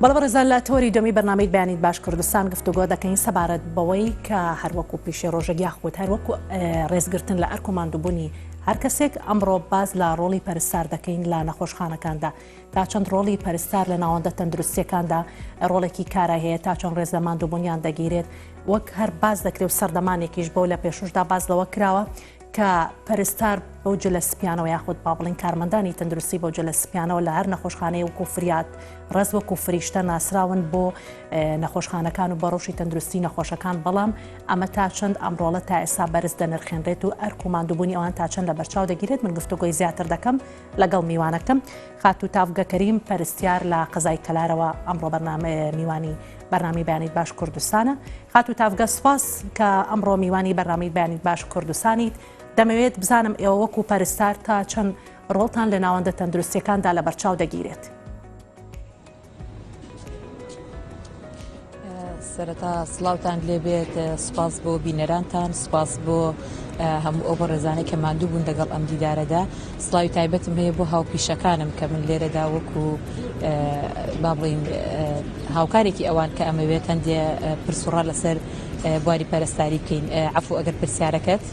بەڵێ بەڕێزان لە تەوەری دووەمی بەرنامەی بەیانیت باش کوردستان گفتوگۆ دەکەین سەبارەت بەوەی کە هەروەکو پیشەی ڕۆژێک یاخود هەروەکو ڕێزگرتن لە ئەرک و ماندووبوونی هەر کەسێک ئەمڕۆ باس لە ڕۆڵی پەرستار دەکەین لە نەخۆشخانەکاندا تا چەند ڕۆڵی پەرستار لە ناوەندە تەندروستیەکاندا ڕۆڵێکی کارای هەیە تا چەند ڕێز لە ماندووبوونیان دەگیرێت وەک هەر باس دەکرێت و سەردەمانێکیش بۆ لە پێشوشدا باس لەوە کراوە کە پەرستار بەو جلە سپیانەوە یاخود با بڵێین کارمەندانی تەندروستی بەو جلە سپیانەوە لە هەر نەخۆشخانەیە وەکو فریاد ڕەس وەکو فریشتە ناسراون بۆ نەخۆشخانەکان و بە ڕەوشی تەندروستی نەخۆشەکان بەڵام ئەمە تا چەند ئەم ڕۆڵە تا ئێستا بەرز دەنرخێنرێت و ئەرک و ماندووبوونی ئەوان تا چەند لە بەرچاو دەگیرێت من گفتوگۆی زیاتر دەکەم لەگەڵ میوانەکەم خاتوو تاڤگە کەریم پەرستیار لە قەزای کەلارەوە ئەمڕۆ بەرنامە میوانی بەرنامەی بەیانیت باش کوردستانە. خاتوو تاڤگە سوپاس کە ئەمڕۆ میوانی بەرنامەی بەیانیت باش کوردستانیت. دەمەوێت بزانم ئێوە وەکو پەرستار تا چەند ڕۆڵتان لە ناوەندە تەندروستیەکاندا لەبەرچاو دەگیرێت؟ سەرەتا سڵاوتان لێبێت سوپاس بۆ بینەرانتان سوپاس بۆ هەموو ئەو بەڕێزانەی کە ماندوو بوون لەگەڵ ئەم دیدارەدا سڵاوی تایبەتم هەیە بۆ هاوپیشەکانم کە من لێرەدا وەکو با بڵین هاوکارێکی ئەوان کە ئەمەوێت هەندێ پرسوڕا لەسەر بواری پەرستاری بکەین عفو ئەگەر پرسیارەکەت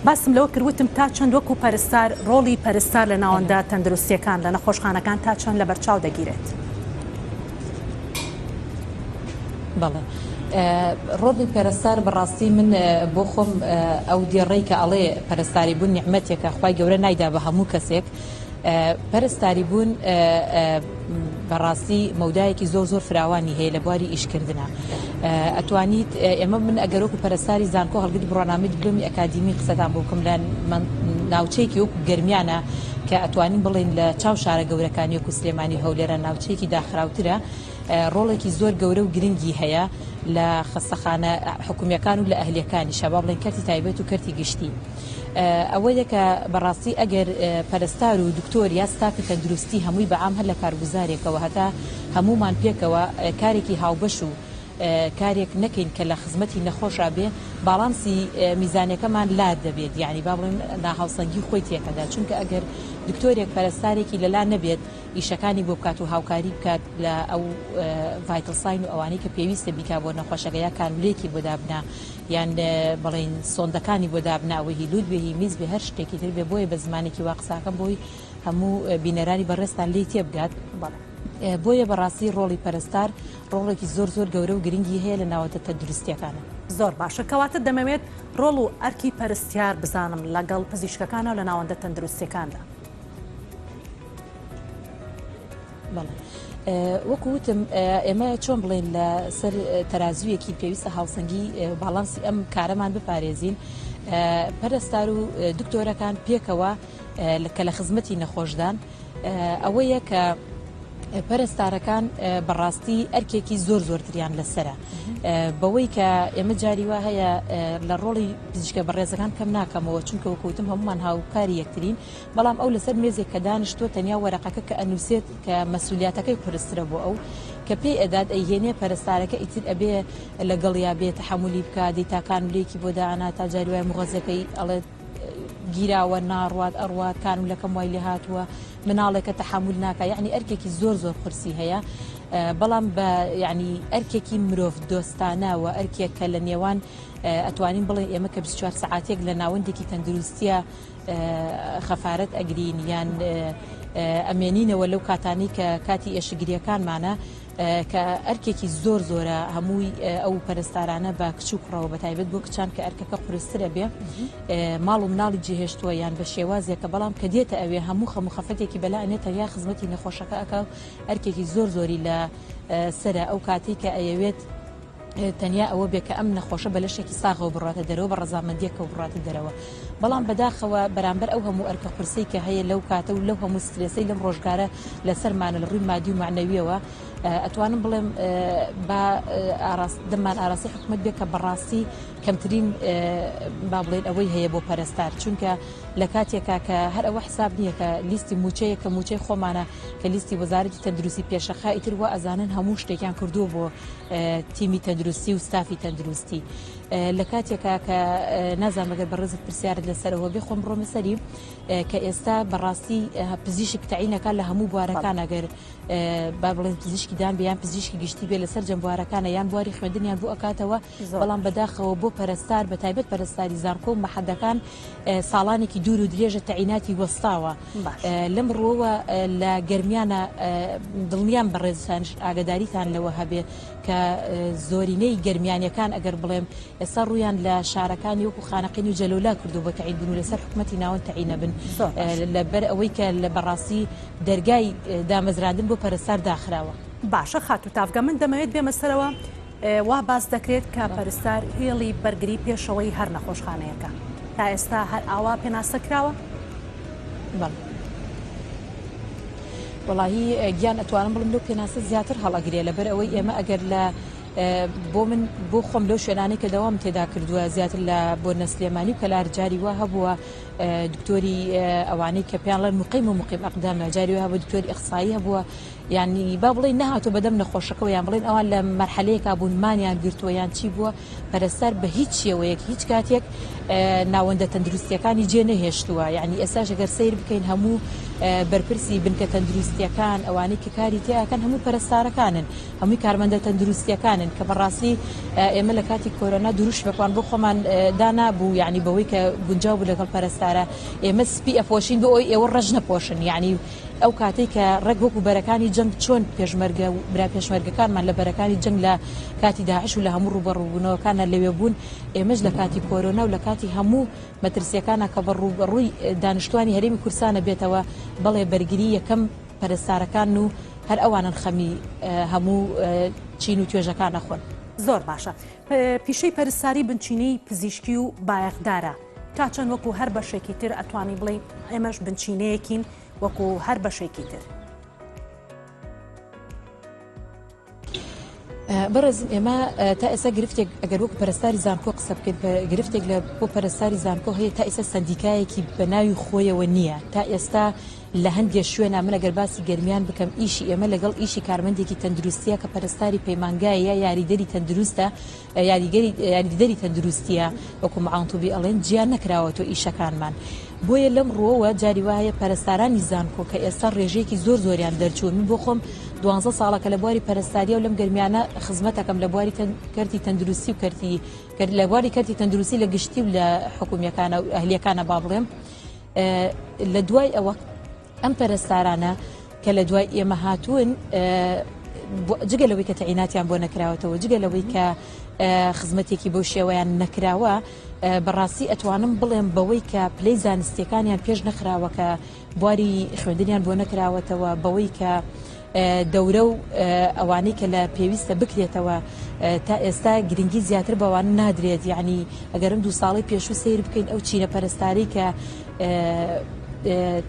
باسم لەوە کرد وتم تا چەند وەکو پەرستار ڕۆڵی پەرستار لە ناوەندە تەندروستیەکان لە نەخۆشخانەکان تا چەند لەبەرچاو دەگیرێت؟ بەڵێ ڕۆڵی پەرستار بەڕاستی من بۆ خۆم ئەو دێڕەی کە ئەڵێ پەرستاری بوون نیعمەتێکە خوای گەورە نایدا بە هەموو کەسێک پەرستاری بوون بەڕاستی مەودایەکی زۆر زۆر فراوانی هەیە لە بواری ئیشکردنا ئەتوانیت ئێمە من ئەگەر وەکو پەرستاری زانکۆ هەڵگری بڕوانامەی دیپلۆمی ئەکادیمی قسەتان بۆ بکەم لە ناوچەیەکی وەکو گەرمیانە کە ئەتوانین بڵێین لە چاو شارە گەورەکانی وەکو سلێمانی و هەولێرە ناوچەیەکی داخراوترە ڕۆڵێکی زۆر گەورە و گرنگی هەیە لە خەستەخانە حکومیەکان و لە ئەهلیەکانیشە با بڵێین کەرتی تایبەت و کەرتی گشتی ئەوەیە کە بەڕاستی ئەگەر پەرستار و دکتۆر یا ستافی تەندروستی هەمووی بەعام هەر لە کارگوزارێکەوە هەتا هەموومان پێکەوە کارێکی هاوبەش و کارێک نەکەین کە لە خزمەتی نەخۆشا بێ باڵانسی میزانەکەمان لا دەبێت یعنی با بڵێن ناهاوسەنگی خۆی تێکەدا چونکە ئەگەر دکتۆرێک پەرستارێکی لەلا نەبێت ئیشەکانی بۆ بکات و هاوکاری بکات لە ئەو vital sign و ئەوانەی کە پێویستە بیکا بۆ نەخۆشەکە یا کانولێکی بۆ دابنا یان بڵێین سۆندەکانی بۆ دابنا ئەوەی هی لوت بێ هی میز بێ هەر شتێکی تر بێ بۆیە بە زمانێکی وا قساکەم بۆی هەموو بینەرانی بەڕێزتان لێی تێبگات بەڵێ. بۆیە بەڕاستی ڕۆڵی پەرستار ڕۆڵێکی زۆر زۆر گەورە و گرنگی هەیە لە ناوەندە تەندروستیەکانە. زۆر باشە کەواتە دەمەوێت ڕۆڵ و ئەرکی پەرستیار بزانم لەگەڵ پزیشکەکانە و لە ناوەندە تەندروستیەکاندا. بەڵێ وەکو وتم ئێمە چۆن بڵێین لە سەر تەرازوویەکی پێویستە هاوسەنگی باڵانسی ئەم کارەمان بپارێزین پەرستار و دکتۆرەکان پێکەوە کە لە خزمەتی نەخۆشدان ئەوەیە کە پەرستارەکان بەڕاستی ئەرکێکی زۆر زۆرتریان لەسرە بەوەی کە ئێمە جاری وا هەیە لە ڕۆڵی پزیشکە بەڕێزەکان کەم ناکەمەوە چونکە وەکوتم هەمومان هاوکاری یەکترین بەڵام ئەو لەسەر مێزێک کە دانیشتووە تەنیا وەرەقەکە کە ئەنووسێت کە مەسولیاتەکەی قورسترە بۆ ئەو کە پێی ئەدات ئەیهێنێ پەرستارەکە ئیتر ئەبێ لەگەڵیا بێ تەحەمولی بکا دەی تا کانولەیەکی بۆ دائەنا تا جاری وایە موغەزەکەی ئەڵێت گیراوە ناڕوات ئەڕوات کانولەکەم وای لێ هاتووە مناڵێکە تەحەمول ناکا یعنی ئەرکێکی زۆر زۆر قورسی هەیە بەڵام بە یعنی ئەرکێکی مرۆڤ دۆستانە و ئەرکێک کە لە نێوان ئەتوانین بڵێن ئێمە کە 24 سەعاتێک لە ناوەندێکی تەندروستیە خەفارەت ئەگرین یان ئەمێنینەوە لەو کاتانەی کە کاتی ئێشکگریەکانمانە کە ئەرکێکی زۆر زۆرە هەمووی ئەو پەرستارانە بە کچ و کوڕەوە بە تایبەت بۆ کچان کە ئەرکەکە قورسترە بێ ماڵ و مناڵی جێهێشتووە یان بە شێوازێکە بەڵام کە دێتە ئەوێ هەموو خەم و خەفەتێکی بەلا ئەنێ تەنیا خزمەتی نەخۆشەکە ئەکا و ئەرکێکی زۆر زۆری لە سەرە ئەو کاتێک کە ئەیەوێت تەنیا ئەوە بێ کە ئەم نەخۆشە بە لەشێکی ساغەوە بڕاتە دەرەوە بە ڕەزامەندیەکەوە بڕاتە دەرەوە بەڵام بەداخەوە بەرامبەر ئەو هەموو ئەرکە قورسەی کە هەیە لەو کاتە و لەو هەموو سترێسەی لەم ڕۆژگارە لەسەرمانە لە ڕووی مادی و مەعنەویەوە ئەتوانم بڵێم با دەممان ئاراستەی حکومەت بێ کە بەڕاستی کەمترین با بڵێن ئەوەی هەیە بۆ پەرستار چونکە لە کاتێکا کە هەر ئەوە حساب نییە کە لیستی موچەیە کە موچەی خۆمانە کە لیستی وەزارەتی تەندروستی پێشەخا ئیتر وا ئەزانن هەموو شتێکیان کردووە بۆ تیمی تەندروستی. تەندروستی و ستافی تەندروستی لە کاتێکا کە نازانم ئەگەر بەڕێزت پرسیارت لەسەرەوە بێ خۆم بڕۆمە سەری کە ئێستا بەڕاستی پزیشک تەعینەکە لە هەموو بوارەکان ئەگەر با بڵێن پزیشکی دان بێ یان پزیشکی گشتی بێ لەسەر جەم بوارەکانە یان بواری خوێندنیان بۆ ئەکاتەوە بەڵام بەداخەوە بۆ پەرستار بە تایبەت پەرستاری زانکۆ و مەحەدەکان ساڵانێکی دوور و درێژە تەعیناتی وەستاوە لەم ڕووەوە لە گەرمیانە دڵنیام بەڕێزتانیش ئاگداریتان لەوە هەبێ کە زۆرینەی گەرمیانیەکان ئەگەر بڵێم ئێستا ڕوویان لە شارەکانی وەکو خانەقین و جەلەولا کردو بۆ تەعین بن و لەسەر حکومەتی ناوەند تەعینە بن لەبەر ئەوەی کە لە بەڕاستی دەرگای دامەزراندن بۆ پەرستار داخراوە. باشە خاتوو تاڤگە من دەمەوێت بێمە سەرەوە وا باس دەکرێت کە پەرستار هێڵی بەرگری پێشەوەی هەر نەخۆشخانەیەکە تا ئێستا هەر ئاوا پێناسە کراوە؟ بەڵێ. وەڵاهی گیان ئەتوانم بڵێم لەو پێناسە زیاتر هەڵئەگرێ لەبەر ئەوەی ئێمە ئەگەر لە بۆ من بۆ خۆم لەو شوێنانەی کە دەوام تێدا کردووە زیاتر لە بۆ نەسلێمانی و کەلار جاری وا هەبووە دکتۆری ئەوانەی کە پێیان ڵێن مقیم و مقیم ئەقدامە جاری وا هەبوو دکتۆری ئەخسایی هەبووە یانی با بڵێین نەهاتووە بەدەم نەخۆشەکەوە یان بڵێین ئەوان لە مەرحەلەیەکا بوون مانیان گرتووە یان چی بووە پەرستار بە هیچ شێوەیەک هیچ کاتێک ناوەندە تەندروستیەکانی جێ نەهێشتووە یعنی ئێستاش گەر سەیر بکەین هەموو بەرپرسی بنکە تەندروستیەکان ئەوانەی کە کاری تیاکەن هەموو پەرستارەکانن هەمووی کارمەندە تەندروستیەکانن کە بەڕاستی ئێمە لە کاتی کۆرۆنا دروشمێکمان بۆ خۆمان دانابوو یعنی بەوەی کە گونجاو بوو لەگەڵ پەرستارە ئێمە سپی ئەپۆشین بۆ ئەوەی ئێوە ڕەش نەپۆشن یعنی ئەو کاتەی کە ڕێک وەکو بەرەکانی جەنگ چۆن پێشمەرگە و برا پێشمەرگەکانمان لە بەرەکانی جەنگ لە کاتی داعش و لە هەموو ڕووبەڕووبوونەوەکانا لەوێ بوون، ئێمەش لە کاتی کۆرۆنا و لە کاتی هەموو مەترسییەکانا کە بە ڕووبەڕووی دانیشتووانی هەرێمی کوردستانە بێتەوە، بەڵێ بەرگری یەکەم پەرستارەکانن و هەر ئەوانن خەمی هەموو چین و توێژەکان ئەخۆن. زۆر باشە. پیشەی پەرستاری بنچینەی پزیشکی و بایەخدارە. تا چەند وەکو هەر بەشێکی تر ئەتوانی بڵێی ئێمەش بنچینەیەکین وەکو هەر بەشێکی تر؟ بەڕێزم ئێمە تا ئێستا گرفتێک ئەگەر وەکو پەرستاری زانکۆ قسە بکەین گرفتێک لە بۆ پەرستاری زانکۆ هەیە تا ئێستا سەندیکایەکی بە ناوی خۆیەوە نییە تا ئێستا لە هەندێک شوێنە من ئەگەر باسی گەرمیان بکەم ئیشی ئێمە لەگەڵ ئیشی کارمەندێکی تەندروستیە کە پەرستاری پەیمانگایە یا یاریدەری تەندروستە یاریگەری یاریدەدەری تەندروستییە وەکو معاون طبی ئەڵێن جیا نەکراوەتەوە ئیشەکانمان بۆیە لەم ڕووەوە جاری وا هەیە پەرستارانی زانکۆ کە ئێستا ڕێژەیەکی زۆر زۆریان دەرچوون من بۆ خۆم دوانزە ساڵە کە لە بواری پەرستاریە و لەم گەرمیانە خزمەتەکەم لە بواری کەرتی تەندروستی و کەرتی لە بواری کەرتی تەندروستی لە گشتی و لە حکومیەکانە و ئەهلیەکانە با بڵێم لە دوای ئەوە ئەم پەرستارانە کە لە دوای ئێمە هاتوون جگە لەوەی کە تەعیناتیان بۆ نەکراوەتەوە جگە لەوەی کە خزمەتێکی بەو شێوەیان نەکراوە بەڕاستی ئەتوانم بڵێم بەوەی کە پلەی زانستیەکانیان پێش نەخراوە کە بواری خوێندنیان بۆ نەکراوەتەوە بەوەی کە دەورە و ئەوانەی کە لە پێویستە بکرێتەوە تا ئێستا گرنگی زیاتر بەوان نادرێت یعنی ئەگەرم دوو ساڵی پێشوو سیر بکەین ئەو چینە پەرستاری کە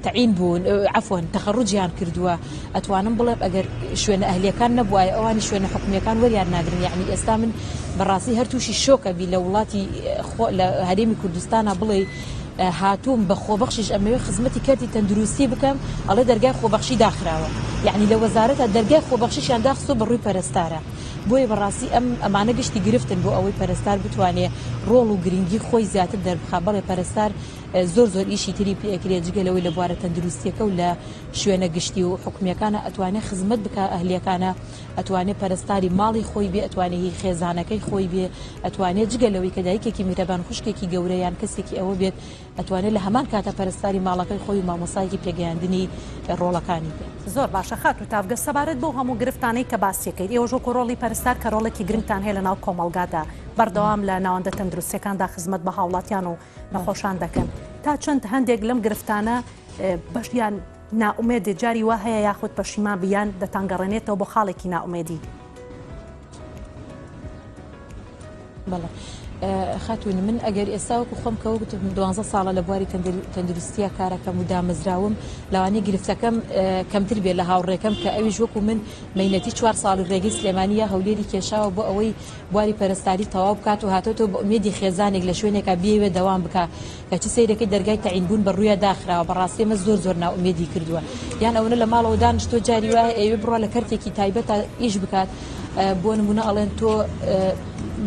تەعین بوون عەفوەن تەخەڕوجیان کردووە ئەتوانم بڵێم ئەگەر شوێنە ئەهلیەکان نەبوایە ئەوانی شوێنە حکومیەکان وەریان ناگرن یعنی ئێستا من بەڕاستی هەر تووشی شۆکە بی لە وڵاتی خۆ لە هەرێمی کوردستانە بڵێ هاتووم بە خۆبەخشیش ئەمەوێ خزمەتی کەرتی تەندروستی بکەم ئەڵێ دەرگای خۆبەخشی داخراوە یعنی لە وەزارەتە دەرگای خۆبەخشیشیان داخستووە بە ڕووی پەرستارە بۆیە بەڕاستی ئەم ئەمانە گشتی گرفتن بۆ ئەوەی پەرستار بتوانێ ڕۆڵ و گرنگی خۆی زیاتر دەربخا بەڵێ پەرستار زۆر زۆر ئیشی تری پێ ئەکرێ جگە لەوەی لە بوارە تەندروستیەکە و لە شوێنە گشتی و حکومیەکانە ئەتوانێ خزمەت بکا ئەهلیەکانە ئەتوانێ پەرستاری ماڵی خۆی بێ ئەتوانێ هی خێزانەکەی خۆی بێ ئەتوانێ جگە لەوەی کە دایکێکی میرەبان خوشکێکی گەورە یان کەسێکی ئەوە بێت ئەتوانێ لە هەمان کاتە پەرستاری ماڵەکەی خۆی و مامۆستایەکی پێگەیاندنی ڕۆڵەکانی بێت. زۆر باشە خاتوو تاڤگە سەبارەت بەو هەموو گرفتانەی کە باسیەکەیت ئێوەش وەکو ڕۆڵی پەرستار کە ڕۆڵێکی گرنگتان هەیە لەناو کۆمەڵگادا بەردەوام لە ناوەندە تەندروستیەکاندا خزمەت بە هاوڵاتیان و نەخۆشان دەکەن تا چەند هەندێک لەم گرفتانە بەشیان نائومێد جاری وا هەیە یاخود پەشیمان بیان دەتانگەڕێنێتەوە بۆ خاڵێکی نائومێدی؟ بەڵێ خاتون من ئەگەر ئێستا وەکو خۆم کە وتم دوانزە ساڵە لە بواری تەندروستیە کارەکەم و دامەزراوم لەوانەیە گرفتەکەم کەمتر بێت لە هاوڕێکەم کە ئەویش وەکو من مەینەتی چوار ساڵی ڕێگەی سلێمانی یا هەولێری کێشاوە بۆ ئەوەی بواری پەرستاری تەواو بکات و هاتۆتەوە بە ئومێدی خێزانێک لە شوێنێکا بیەوێت دەوام بکا کەچی سەیرەکەی دەرگای تەعین بوون بە ڕوویا داخراوە بەڕاستی ئەمە زۆر زۆر نائومێدی کردووە یان ئەوەنە لە ماڵەوە دانیشتووە جاری وایە ئەیەوێ بڕوا لە کەرتێکی تایبەتا ئیش بکات بۆ نمونە ئەڵێن تۆ.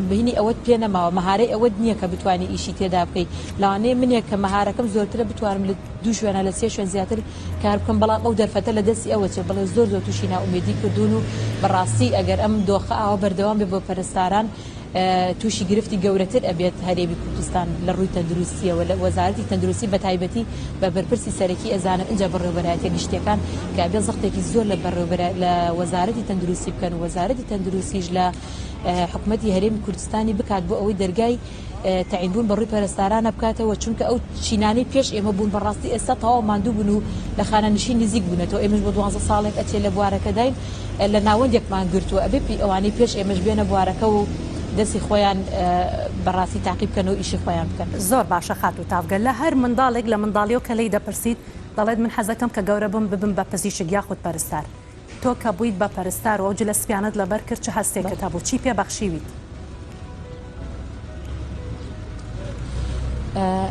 بینی ئەوەت پێ نەماوە مەهارەی ئەوەت نییە کە بتانی ئیشی تێدا بکەیت لەوانەیە منێک کە مەهارەکەم زۆرترە بتوانم لە دوو شوێنە لە سێ شوێن زیاتر کار بکەم بەڵام ئەو دەرفەتە لە دەستی ئەوە چێ بڵێ زۆر زۆر تووشی نائومێدی کردوون و بەڕاستی ئەگەر ئەم دۆخە ئاوا بەردەوام بێ بۆ پەرستاران تووشی گرفتی گەورەتر ئەبێت هەرێمی کوردستان لە ڕووی تەندروستیەوە لە وەزارەتی تەندروستی بە تایبەتی بە بەرپرسی سەرەکی ئەزانم ئینجا بەڕێوەبەرایەتیە گشتیەکان کە ئەبێ زەختێکی زۆر لە بەڕێوەبەرا لە وەزارەتی تەندروستی بکەن و وەزارەتی تەندروستیش لە حکومەتی هەرێمی کوردستانی بکات بۆ ئەوەی دەرگای تەعین بوون بە ڕووی پەرستارانە بکاتەوە چونکە ئەو چینانەی پێش ئێمە بوون بەڕاستی ئێستا تەواو ماندوو بوون و لە خانەنشین نزیک بوونەتەوە ئێمەش بۆ دوانزە ساڵێک ئەچێ لە بوارەکەداین لە ناوەندێکمان گرتووە ئەبێ پی ئەوانەی پێش ئێمەش بێنە بوارەکە و دەستی خۆیان بەڕاستی تاقی بکەنەوە ئیشی خۆیان بکەن. زۆر باشە خاتوو تاڤگە لە هەر منداڵێک لە منداڵیەوە کە لێی دەپرسیت دەڵێت من حەزەکەم کە گەورە بم ببم بە پزیشک یاخود پەرستار تۆ کە بوویت بە پەرستار و ئەو جلە سپیانەت لەبەر کرد چ هەستێکت هەبوو چی پێ بەخشیویت؟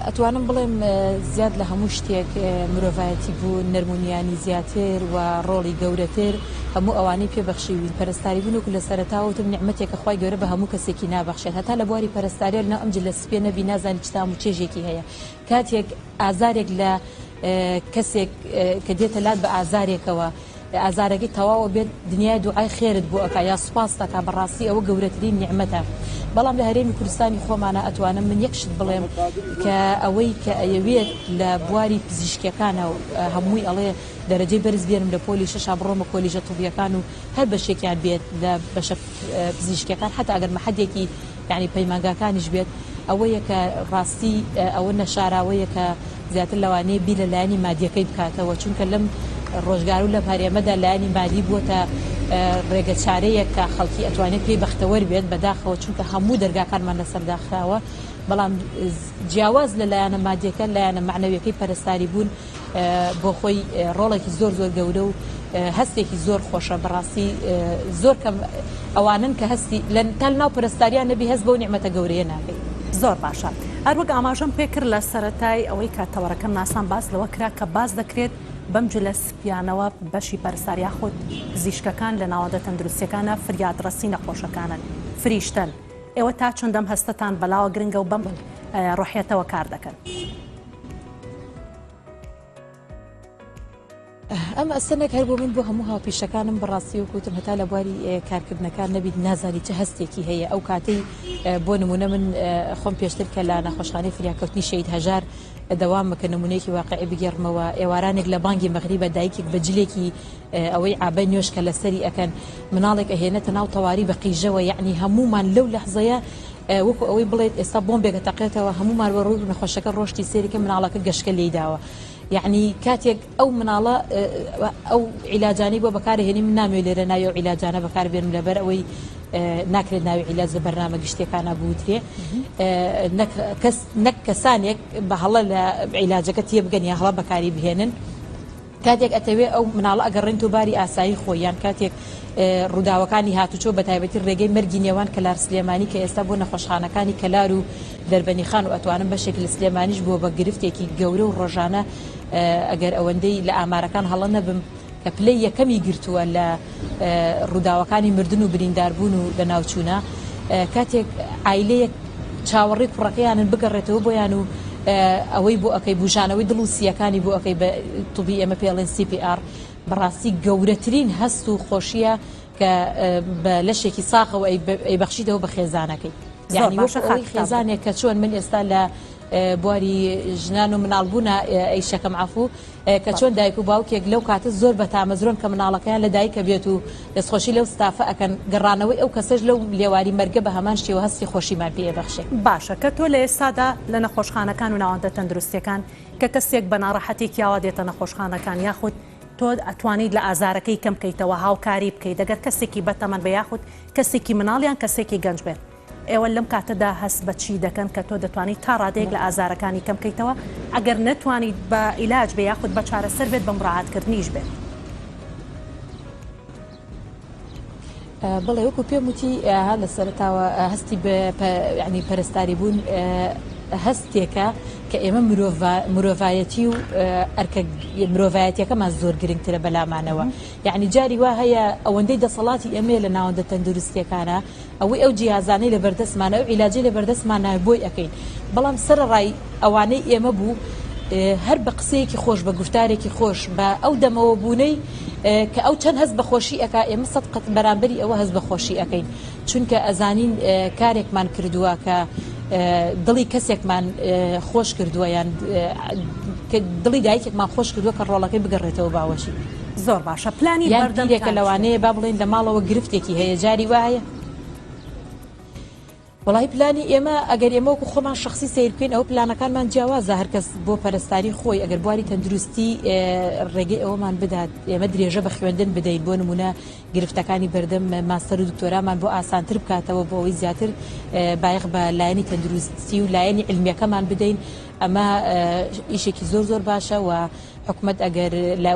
ئەتوانم بڵێم زیاد لە هەموو شتێک مرۆڤایەتی بوون، نەرمونیانی زیاتر و ڕۆڵی گەورەتر هەموو ئەوانەی پێ بەخشیوین. پەرستاری بوون وەکو لە سەرەتاوە وتم نیعمەتێکە خوای گەورە بە هەموو کەسێکی نابەخشێت. هەتا لە بواری پەرستارییە لەناو ئەم جلە سپیە نەبی نازانی چ تام و چێژێکی هەیە. کاتێک ئازارێک لە کەسێک کە دێتە لات بە ئازارێکەوە، ئازارەکەی تەواو ئەبێت دنیای دوعای خێرت بۆ ئەکا یا سوپاست ئەکا بەڕاستی ئەوە گەورەترین نیعمەتە بەڵام لە هەرێمی کوردستانی خۆمانا ئەتوانم من یەک شت بڵێم کە ئەوەی کە ئەیەوێت لە بواری پزیشکیەکانە هەمووی ئەڵێ دەرەجەی بەرز بێنم لە پۆلی شەشا بڕۆمە کۆلیژە طبیەکان و هەر بەشێکیان بێت لە بەشە پزیشکیەکان حتا ئەگەر مەحەدێکی یانی پەیمانگاکانیش بێت ئەوەیە کە ڕاستی ئەوە نەشاراوەیە کە زیاتر لەوانەیە بیر لە لایەنی مادیەکەی بکاتەوە چونکە لەم ڕۆژگار و لەم هەرێمەدا لایەنی مادی بووەتە ڕێگە چارەیەک کە خەڵکی ئەتوانێت پێی بەختەوەر بێت بەداخەوە چونکە هەموو دەرگاکانمان لەسەر داخراوە بەڵام جیاواز لە لایەنە مادیەکە لایەنە مەعنەویەکەی پەرستاری بوون بۆ خۆی ڕۆڵێکی زۆر زۆر گەورە و هەستێکی زۆر خۆشە بەڕاستی زۆر کەم ئەوانن کە هەستی لە تا لەناو پەرستاریان نەبی هەست بەو نیعمەتە گەورەیە ناکەی. زۆر باشە هەروەک ئاماژەم پێکرد لە سەرەتای ئەوەی کە تەوەرەکەم ناسان باس لەوە کرا کە باس دەکرێت بەم جلە سپیانەوە بەشی پەرستار یاخود پزیشکەکان لە ناوەندە تەندروستیەکانە فریادڕەسی نەخۆشەکانن فریشتەن ئێوە تا چەند ئەم هەستەتان بەلاوە گرنگە و بەم ڕۆحیەتەوە کار دەکەن؟ ئەم ئەستە نەک هەر بۆ من بۆ هەموو هاوپیشەکانم بەڕاستی وەک وتم هەتا لە بواری کارکردنەکان نەبیت نازانی چ هەستێکی هەیە ئەو کاتەی بۆ نمونە من خۆم پێشتر کە لە نەخۆشخانەی فریاکەوتنی شەهید هەژار دەوام کە نمونەیەکی واقعی بگێڕمەوە ئێوارانێک لە بانگی مەغریبە دایکێک بە جلێکی ئەوەی عابای نوێژ کە لەسەری ئەکەن مناڵێک ئەهێنێتە ناو تەواری بە قیژەوە یعنی هەمومان لەو لەحزەیە وەکو ئەوەی بڵێت ئێستا بۆمبێک ئەتەقێتەوە هەموومان بە ڕووی نەخۆشەکە ڕۆشتی سەیری کە مناڵەکە گەشکە لێی داوە یعنی کاتێک ئەو مناڵە ئەو عیلاجانەی بۆ بەکارهێنی من نامەوێت لێرە ناوی ئەو عیلاجانە بەکاربێنم لەبەر ئەوەی ناکرێت ناوی عیلاج لە بەرنامە گشتیەکانە بوترێ کەس نەک کەسانێک بە هەڵە لە عیلاجەکە تێبگەن یا هەڵە بەکاری بهێنن کاتێک ئەتەوێ ئەو مناڵە ئەگەڕێنتەوە باری ئاسایی خۆی یان کاتێک ڕووداوەکانی هاتوچۆ بە تایبەتی ڕێگەی مەرگی نێوان کەلار سلێمانی کە ئێستا بۆ نەخۆشخانەکانی کەلار و دەربەنیخان و ئەتوانم بەشێک لە سلێمانیش بووە بە گرفتێکی گەورە و ڕۆژانە ئەگەر ئەوەندەی لە ئامارەکان هەڵە نەبم کە پلەی یەکەمی گرتووە لە ڕووداوەکانی مردن و برینداربوون و لەناوچوونە کاتێک عایلەیەک چاوەڕێی کوڕەکەیانن بگەڕێتەوە بۆیان و ئەوەی بۆ ئەکەی بوژانەوەی دڵ و سییەکانی بۆ ئەکەی بە طبی ئێمە پێ ئەڵێن CPR بەڕاستی گەورەترین هەست و خۆشیە کە بە لەشێکی ساغەوە ئەیبەخشیتەوە بە خێزانەکەی یعنی وەکو ئەوەی خێزانێک کە چۆن من ئێستا لە بواری ژنان و مناڵبوونە ئەیشەکەم عەفوو کە چۆن دایک و باوکێک لەو کاتە زۆر بە تامەزرۆن کە مناڵەکەیان لە دایکە بێت و دەستخۆشی لەو ستافە ئەکەن، گەڕانەوەی ئەو کەسەش لەو لێواری مەرگە بە هەمان شێوە هەستی خۆشیمان پێ ئەبەخشێ. باشە کە تۆ لە ئێستادا لە نەخۆشخانەکان و ناوەندە تەندروستیەکان کە کەسێک بە ناڕەحەتێکی ئاوا دێتە نەخۆشخانەکان یاخود تۆ ئەتوانیت لە ئازارەکەی کەم کەیتەوە هاوکاری بکەیت ئەگەر کەسێکی بەتەمەن بێ یاخود کەسێکی مناڵ یان کەسێکی گەنج بێت ئێوە لەم کاتەدا هەست بە چی دەکەن کە تۆ دەتوانیت تا ڕادەیەک لە ئازارەکانی کەم کەیتەوە ئەگەر نەتوانیت بە عیلاج بێ یاخود بە چارەسەر بێت بە مڕاعاتکردنیش بێت؟ بەڵێ وەکو پێم وتی ها لە سەرەتاوە هەستی بە یانی پەرستاری بوون هەستێکە کە ئێمە مرۆڤایەتی و ئەرکە مرۆڤایەتیەکەمان زۆر گرنگترە بەلامانەوە یعنی جاری وا هەیە ئەوەندەی دەسەڵاتی ئێمەیە لە ناوەندە تەندروستیەکانە ئەوەی ئەو جیهازانەی لە بەردەستمانە ئەو عیلاجەی لە بەردەستمانە بۆی ئەکەین بەڵام سەرەڕای ئەوانەی ئێمە بوو هەر بە قسەیەکی خۆش بە گوفتارێکی خۆش بە ئەو دەمەوە بوونەی کە ئەو چەند هەست بە خۆشی ئەکا ئێمە سەد قەت بەرامبەری ئەوە هەست بە خۆشی ئەکەین چونکە ئەزانین کارێکمان کردووە کە دڵی کەسێکمان خۆش کردووە یان دڵی دایکێکمان خۆش کردووە کە ڕۆڵەکەی بگەڕێتەوە باوەشی. زۆر باشە پلانی یان پیرێکە لەوانەیە با بڵێین لە ماڵەوە گرفتێکی هەیە جاری وایە وەڵاهی پلانی ئێمە ئەگەر ئێمە وەکو خۆمان شخصی سەیر بکەین ئەوە پلانەکانمان جیاوازە هەرکەس بۆ پەرستاری خۆی ئەگەر بواری تەندروستی ڕێگەی ئەوەمان بدات ئێمە درێژە بە خوێندن بدەین بۆ نمونە گرفتەکانی بەردەم ماستەر و دکتۆرامان بۆ ئاسانتر بکاتەوە بۆ ئەوەی زیاتر بایەخ بە لایەنی تەندروستی و لایەنی علمیەکەمان بدەین ئەمە ئیشێکی زۆر زۆر باشە و حکومەت ئەگەر لە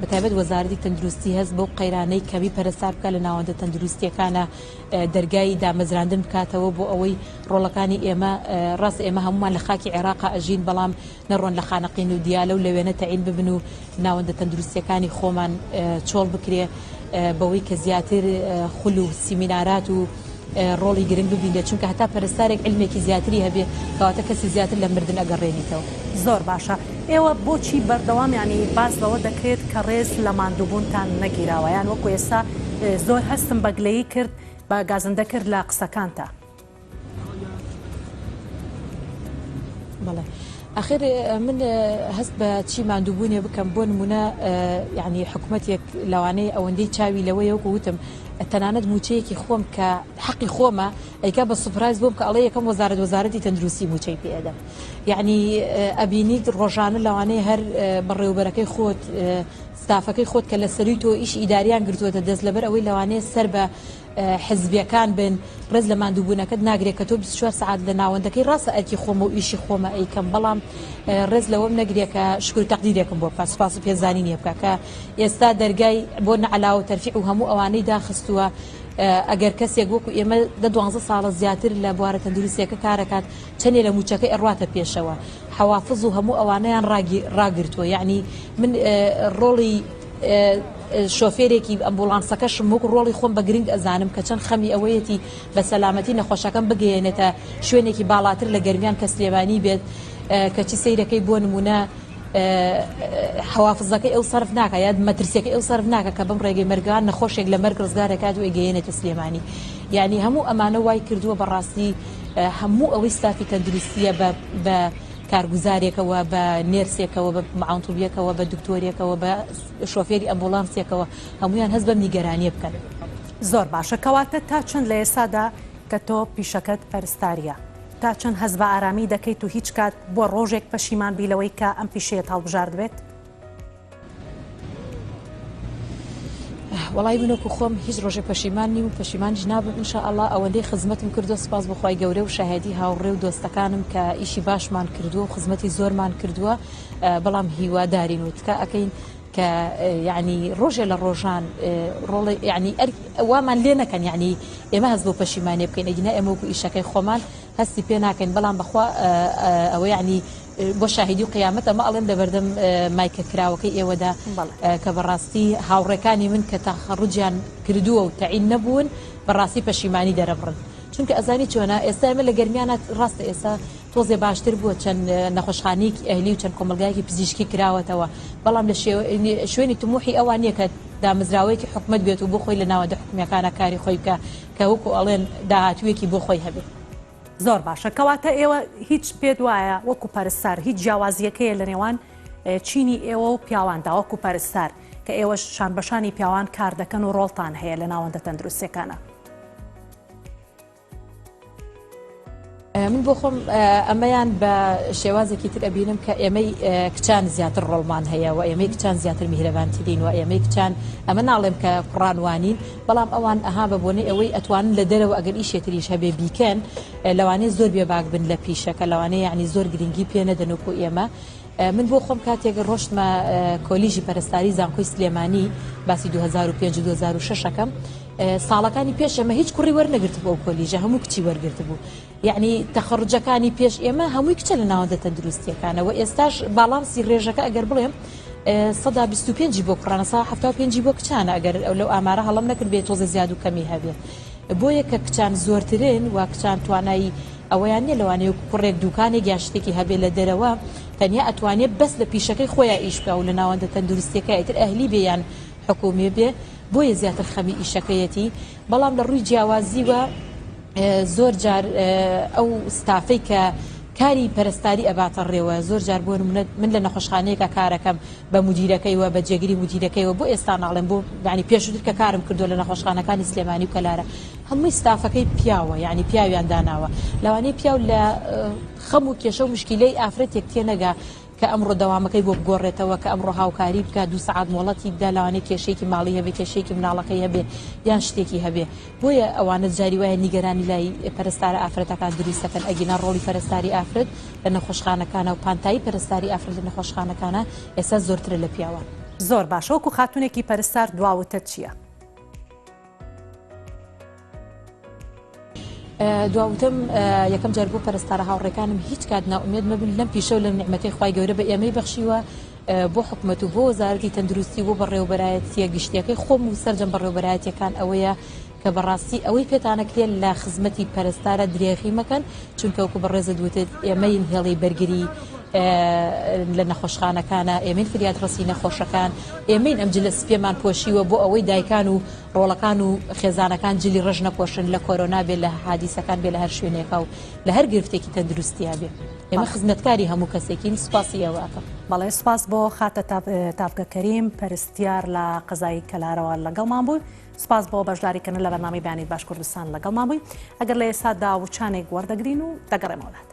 بەتایبەت وەزارەتی تەندروستی هەست بەو قەیرانەی کەمی پەرستار بکات لە ناوەندە تەندروستیەکانە دەرگای دامەزراندن بکاتەوە بۆ ئەوەی ڕۆڵەکانی ئێمە ڕاست ئێمە هەمومان لە خاکی عێراقا ئەژین بەڵام نەڕۆن لە خانەقین و دیالە و لەوێنە تەعین ببن و ناوەندە تەندروستیەکانی خۆمان چۆڵ بکرێ بەوەی کە زیاتر خول و سیمینارات و ڕۆڵی گرنگ ببینێت چونکە هەتا پەرستارێک عیلمێکی زیاتری هەبێ کەواتە کەسی زیاتر لە مردن ئەگەڕێنیتەوە. زۆر باشە ئێوە بۆچی بەردەوام یانی باس لەوە دەکرێت کە ڕێز لە ماندووبوونتان نەگیراوە یان وەکو ئێستا زۆر هەستم بە گلەیی کرد بە گازندە کرد لە قسەکانتا. بەڵێ ئاخر من هەست بە چی ماندووبوونێ بکەم بۆ نمونە یعنی حکومەتێک لەوانەیە ئەوەندەی چاوی لەوەیە وەکو وتم تەنانەت موچەیەکی خۆم کە حەقی خۆمە ئەیکا بە سوپرایز بۆم کە ئەڵێ یەکەم وەزارەت وەزارەتی تەندروستی موچەی پێ ئەدەم یعنی ئەبینیت ڕۆژانە لەوانەیە هەر بەڕێوبەرەکەی خۆت ستافەکەی خۆت کە لە سەروی تۆ ئیش ئیداریان گرتووەتە دەست لەبەر ئەوەی لەوانەیە سەر بە حزبیەکان بن ڕێز لە ماندووبوونەکەت ناگرێت کە تۆ 24 سەعات لە ناوەندەکەی ڕاستە ئەرکی خۆمە و ئیشی خۆمە ئەیکەم بەڵام ڕێز لەوەم نەگرێ کە شکر و تەقدیرێکم بۆ بکات سوپاس و پێزانینی بکە کە ئێستا دەرگای بۆ نەعلاوە و تەرفیع و هەموو ئەوانەی داخستووە ئەگەر کەسێک وەکو ئێمە دە دوانزە ساڵە زیاتر لە بوارە تەندروستیەکە کارەکات چەندێ لە موچەکەی ئەڕواتە پێشەوە حەوافز و هەموو ئەوانەیان ڕاگرتووە یعنی من ڕۆڵی شۆفێرێکی ئەمبوڵانسەکەشم وەکو ڕۆڵی خۆم بە گرنگ ئەزانم کە چەند خەمی ئەوەیەتی بە سەلامەتی نەخۆشەکەم بگەیەنێتە شوێنێکی باڵاتر لە گەرمیان کە سلێمانی بێت کەچی سەیرەکەی بۆ نمونە حەوافزەکەی ئەو سەرف ناکە یاد مەترسیەکەی ئەو سەرف ناکە کە بەم ڕێگەی مەرگان نەخۆشێک لە مەرگ ڕزگارەکات و ئەگەیەنێتە سلێمانی یعنی هەموو ئەمانە وای کردووە بەڕاستی هەموو ئەوەی ستافی تەندروستیە بە بە کارگوزارێکەوە، بە نێرسێکەوە، بە معاون طبیەکەوە، بە دکتۆرێکەوە، بە شۆفێری ئەمبوڵانسێکەوە، هەموویان هەست بەم نیگەرانیە بکەن. زۆر باشە کەواتە تا چەند لە ئێستادا کە تۆ پیشەکەت پەرستاریە تا چەند هەست بە ئارامی دەکەیت و هیچ کات بووە ڕۆژێک پەشیمان بی لەوەی کە ئەم پیشەیەت هەڵبژاردبێت؟ وەڵی من وەکو خۆم هیچ ڕۆژێ پەشیمان نیم و پەشیمانیش نابم ان شاء اللە ئەوەندەی خزمەتم کردووە سوپاس بۆ خوای گەورە و شاهێدی هاوڕێ و دۆستەکانم کە ئیشی باشمان کردووە و خزمەتی زۆرمان کردووە بەڵام هیوادارین و تکا ئەکەین کە یعنی ڕۆژێ لە ڕۆژان ڕۆڵی یعنی وامان لێ نەکەن یعنی ئێمە هەست بۆ پەشیمانێ بکەین ئەگینا ئێمە وەکو ئیشەکەی خۆمان هەستی پێ ناکەین بەڵام بەخوا ئەوە یعنی بۆ شاهیدی و قیامەت ئەمە ئەڵێم لەبەردەم مایکە کراوەکەی ئێوەدا کە بەڕاستی هاوڕێکانی من کە تەخەڕوجیان کردووە و تەعین نەبوون بەڕاستی پەشیمانی دەرەبڕن چونکە ئەزانی چۆنە ئێستا ئێمە لە گەرمیانە ڕاستە ئێستا تۆزێ باشتر بووە چەند نەخۆشخانەیەکی ئەهلی و چەند کۆمەلگایەکی پزیشکی کراوەتەوە بەڵام لە شوێنی تموحی ئەوان نییە کە دامەزراوەیەکی حکومت بێت و بۆ خۆی لە ناوەندە حکومیەکانە کاری خۆی بکە کە وەکو ئەڵێن داهاتوویەکی بۆ خۆی هەبێ. زۆر باشە کەواتە ئێوە هیچ پێت وایە وەکو پەرستار هیچ جیاوازیەک هەیە لە نێوان چینی ئێوە و پیاواندا وەکو پەرستار کە ئێوەش شانبەشانی پیاوان کار دەکەن و ڕۆڵتان هەیە لە ناوەندە تەندروستیەکانە؟ من بۆ خۆم ئەمەیان بە شێوازێکی تر ئەبینم کە ئێمەی کچان زیاتر ڕۆڵمان هەیە و ئێمەی کچان زیاتر میهرەبانترین و ئێمەی کچان ئەمە ناڵێم کە کوڕان وانین بەڵام ئەوان ئەها بە بۆنەی ئەوەی ئەتوانن لە دەرەوە ئەگەر ئیشێ تریش هەبێ بیکەن لەوانەیە زۆر بێباک بن لە پیشەکە لەوانەیە یعنی زۆر گرنگی پێ نەدەن وەکو ئێمە من بۆ خۆم کاتێک ڕۆشتمە کۆلیژی پەرستاری زانکۆی سلێمانی باسی 2005 و 2006 ەکەم. ساڵەکانی پێش ئێمە هیچ کوڕی وەرنەگرتبوو ئەو کۆلیژە هەموو کچی وەرگرتبوو یعنی تەخەڕوجەکانی پێش ئێمە هەمووی کچە لە ناوەندە تەندروستیەکانەوە ئێستاش باڵانسی ڕێژەکە ئەگەر بڵێم سەدا 25 بۆ کوڕانە سا 75 بۆ کچانە ئەگەر لەو ئامارە هەڵم نەکرد بێت تۆزە زیاد و کەمی هەبێت بۆیە کە کچان زۆرترن و کچان توانایی ئەوەیان نیە لەوانەیە کوڕێک دوکانێک یان شتێکی هەبێ لە دەرەوە تەنیا ئەتوانێ بەس لە پیشەکەی خۆیا ئیش بکا و لە ناوەندە تەندروستیەکە ئیتر ئەهلی بێ یان حکومی بێ بۆیە زیاتر خەمی ئیشەکەیەتی بەڵام لە ڕووی جیاوازیوە زۆر جار ئەو ستافەی کە کاری پەرستاری ئەباتە ڕێوە زۆر جار بۆ نمونە من لە نەخۆشخانەیەکە کارەکەم بە مدیرەکەیوە بە جێگری مدیرەکەیوە بۆ ئێستا ناڵێم بۆ یعنی پێشووتر کە کارم کردو لە نەخۆشخانەکانی سلێمانی و کەلارە هەمووی ستافەکەی پیاوە یعنی پیاویان داناوە لەوانەیە پیاو لە خەم و کێشە و مشکیلەی ئافرەتێک تێنەگا کە ئەمڕۆ دەوامەکەی بۆ بگۆڕێتەوە، کە ئەمڕۆ هاوکاری بکات، دوو سەعات مۆڵەتی بدا، لەوانەیە کێشەیەکی ماڵی هەبێ، کێشەیەکی مناڵەکەی هەبێ، یان شتێکی هەبێ. بۆیە ئەوانە جاری وایە نیگەرانی لای پەرستارە ئافرەتەکان دروست دەکەن، ئەگینا ڕۆڵی پەرستاری ئافرەت لە نەخۆشخانەکانا و پانتایی پەرستاری ئافرەت لە نەخۆشخانەکانا ئێستا زۆرترە لە پیاوان. زۆر باشە وەکو خاتوونێکی پەرستار دوا وتەت چییە؟ دوا وتم یەکەم جار بۆ پەرستارە هاوڕێکانم هیچ کات نائومێد مەبن لەم پیشە و لەم نیعمەتەی خوای گەورە بە ئێمەی بەخشیوە بۆ حکومەت و بۆ وەزارەتی تەندروستی و بۆ بەڕێوەبەرایەتیە گشتیەکەی خۆم و سەرجەم بەڕێوەبەرایەتیەکان ئەوەیە کە بەڕاستی ئەوەی پێتانەکرێت لە خزمەتی پەرستارە درێغی مەکەن چونکە وەکو بەڕێزت وتت ئێمەین هێڵی بەرگری لە نەخۆشخانەکانە ئێمەین فریادڕەسی نەخۆشەکان ئێمەین ئەم جلە سپیەمان پۆشیوە بۆ ئەوەی دایکان و ڕۆڵەکان و خێزانەکان جلی ڕەش نەپۆشن لە کۆرۆنا بێ لە حادیسەکان بێ لە هەر شوێنێکا و لە هەر گرفتێکی تەندروستیا بێ ئێمە خزمەتکاری هەموو کەسێکین سوپاسی ئێوە ئەکەم. بەڵێ سوپاس بۆ خاتە تاڤگە کەریم پەرستیار لە قەزای کەلارەوە لەگەڵمان بووی سوپاس بۆ بەشداریکردن لە بەرنامەی بەیانیت باش کوردستان لەگەڵمان بووی ئەگەر لە ئێستادا وچانێک وەردەگرین و دەگەڕێمەوە لات.